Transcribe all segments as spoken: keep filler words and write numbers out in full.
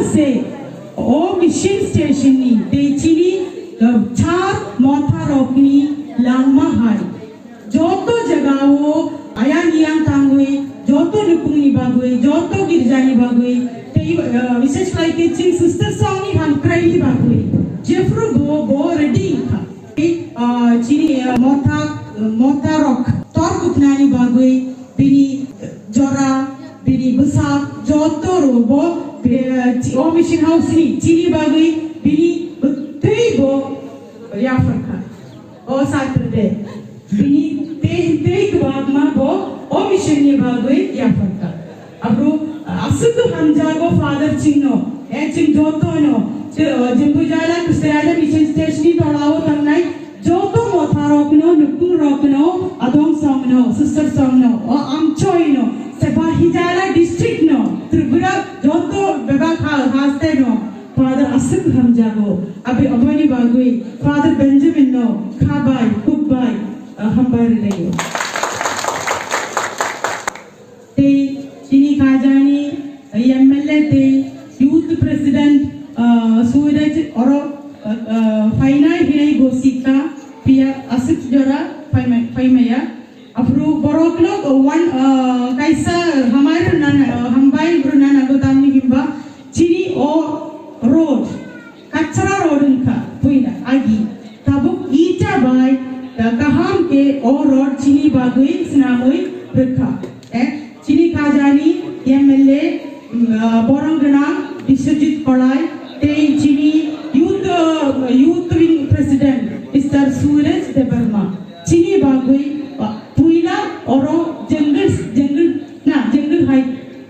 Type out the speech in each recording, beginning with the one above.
Se, o mission station ni tei chini, uh, char motha rokni langma hai. Joto jagao ayang yang tangwi, joto nukungni bagwi, joto girjani bagwi, tei, uh, bises khlai khe chini sister songni hamkraini bagwi. Jephru bo, bo ready wngkha. Tei, uh, chini, uh, motha, motha rok tor kupnani bagwi, bini jora, bini bwsak, joto rwbo, be-, chi-, o mission house ni chini bagwi bini bwtwi bo yapharkha. O Saturday, bini tei, tei kwbangma bo o mission ni bagwi yapharkha. Abro, aswk hamjago Father chingno, eh, ching jotono, je, eh, Jempuijala Kuseraila Mission Station ni tolao tangnai, joto motharokno, nukungrokno, adong songno, sister songno, o amchoino, Sepahijala district no, Tripura joto bebak ha-, haste no, Father aswk hamjago, abi aboni bagwi, Father Benjamin no, khabai, khukbai, eh, hambai rwlaio. Tei chini kajani M L A tei youth president, ah, Suraj oro, ah, ah, phainai hinwi gosika, phiya aswk jora phaimai-, phaimaya. Aphuru borokno one, ah, kaisa hambai rwna, ah, hambai rwna nango tamni himba chini o road Kachra road wngkha puila agi. Tabuk ita bai, ah, kaham khe o road chini bagwi swnamwi rwkha. Eh, chini kajani M L A, mm, ah, borong gwnang Biswajit Kolai, tei chini youth, ah, youth wing president Mister Suraj Debbarma. Chini bagwi, ah, puila oro jungle, jungle, na, jungle hai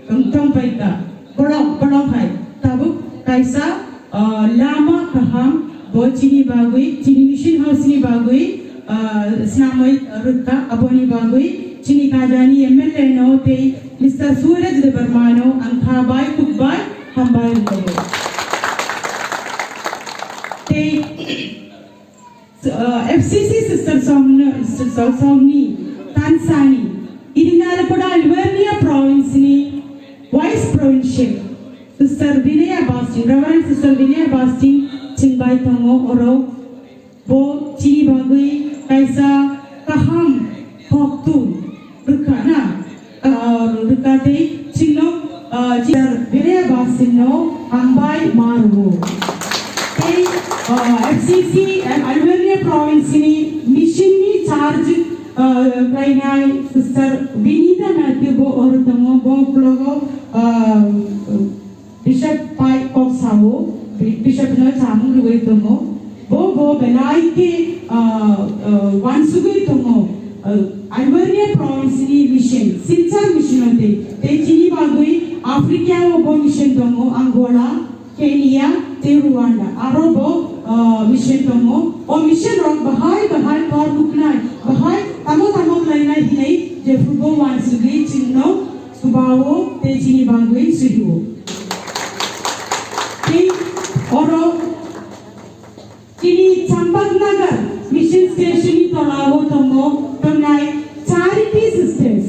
tong, tong bai ka. Bolong, bolong hai. Tabuk kaisa, ah, lama kaham bo chini bagwi, chini mission house ni bagwi, ah, swnamwi rwkha, aboni bagwi chini kajani M L A no tei Mister Suraj Debbarma no ang kha bai, khuk bai, hambai rwkha. Tei Uh, F C C Sister Song, Sister Song ni tansani, Irinarakoda Alvernia Province ni Vice Provincial, Sister Vinaya Basting, Reverend Sister Vinaya Basting, chingbai tongo oro, bo chini bagwi kaisa kaham hoktu rwkha na, ah, rwkha tei chwngno, ah, chini bere ba chwngno hambai ma rwo. Tei, ah, F C C and Alvernia Province ni mission ni charge, ah, khlainai Sister Vinita Matthew bo oro tongo, bo uklogo, ah, Bishop pai kok sao, bi-, Bishop no chamung rwui tongo. Bo, bo belai khe, ah, ah, wansugui tongo. Ah, Alvernia Province ni mission, Silchar mission o tei, tei chini bagwi Africa o bo mission tongo, Angola, Kenya, tei Rwanda. Aro bo, ah, mission tongo. O mission rok bahai, bahai kor buknai, bahai tamo, tamo khlainai hinwi jephru bo wansugui chwngno Subao tei chini bagwi suihu. Tei oro chini Champaknagar Mission Station ni tolao tongo, tongnai Charity Sisters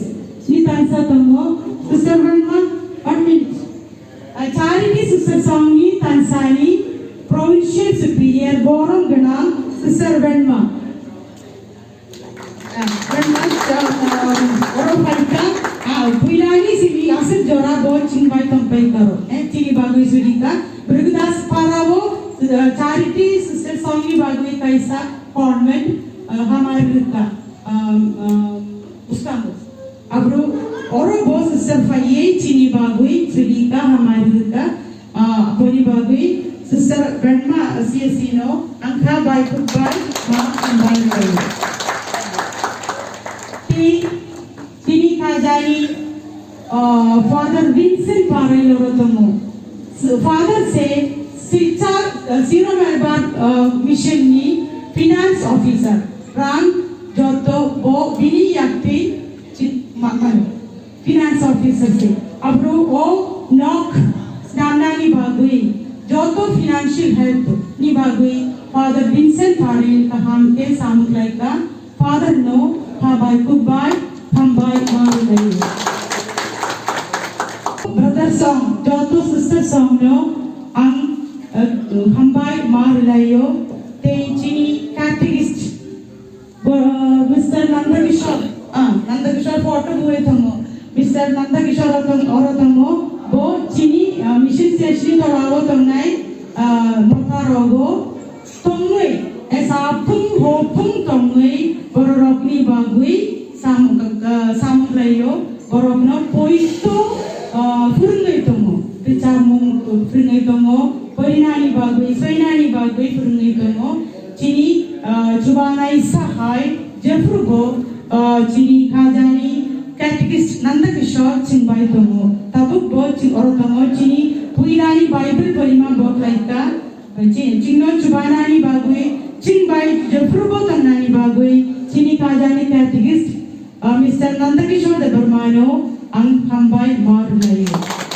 ni tansa tongo, Sister Ranma, one minute. Ah, Charity Sister Song ni tansani Provincial Superior borom gwnang Sister Ranma. Ah, oro phaikha, ah, puilani simi aswk jora bo chini bai tongpai karo. Eh, chini bagwi surika. Brigdas para o, ah, charity sister song ni bagwi kaisa convent, ah, hamari rwkha. Um, um, bwskango. Abro oro bo sister phaiwi chini bagwi surika hamari rwkha. Ah, boni bagwi Sister Grandma C S C no ang kha bai khuk bai ma hambai rwlaio. Tei, tini kha jani, ah, Father Vincent Parel oro tongo. S-, Father se Silchar, ah, Siro Malbar, ah, Mission ni Finance Officer. Rang joto bo bini yakti chin-, ma-, mano. Finance Officer se. Abro o nok snamnani bagwi, joto financial help ni bagwi Father Vincent Parin kaham khe samung khlaikha. Father no kha bai khuk bai hambai ma rwlaio. Brother song, joto sister song no Ang, eh, hambai ma rwlaio, tei chini catechist, bo, Mister Nanda Kishore, ah, Nanda Kishore photo buwi tongo. Mister Nanda Kishore oro tong-, oro tongo. Bo chini, ah, mission session torao tongnai, ah, motha rogo tongwi, esa phung ho phung tongwi bororokni bagwi sam-, ah, samung laio. Borokno poito, ah, phwrwngwi tongo, richarmung phwrwngwi tongo, porinani bagwi, soinani bagwi phwrwngwi tongo. Chini, ah, chubanai sahai, jephrubo, ah, chini khajani catechist Nanda Kishore chwng bai tongo. Tabukbo chwng oro tongo, chini puilani Bible porima bo khlaikha. Chi-, chwngno chubanani bagwi, chwng bai jephrubo tongnani bagwi, chini khajani catechist, ah, Mister Nanda Kishore Debbarmano ang hambai ma rwlaio.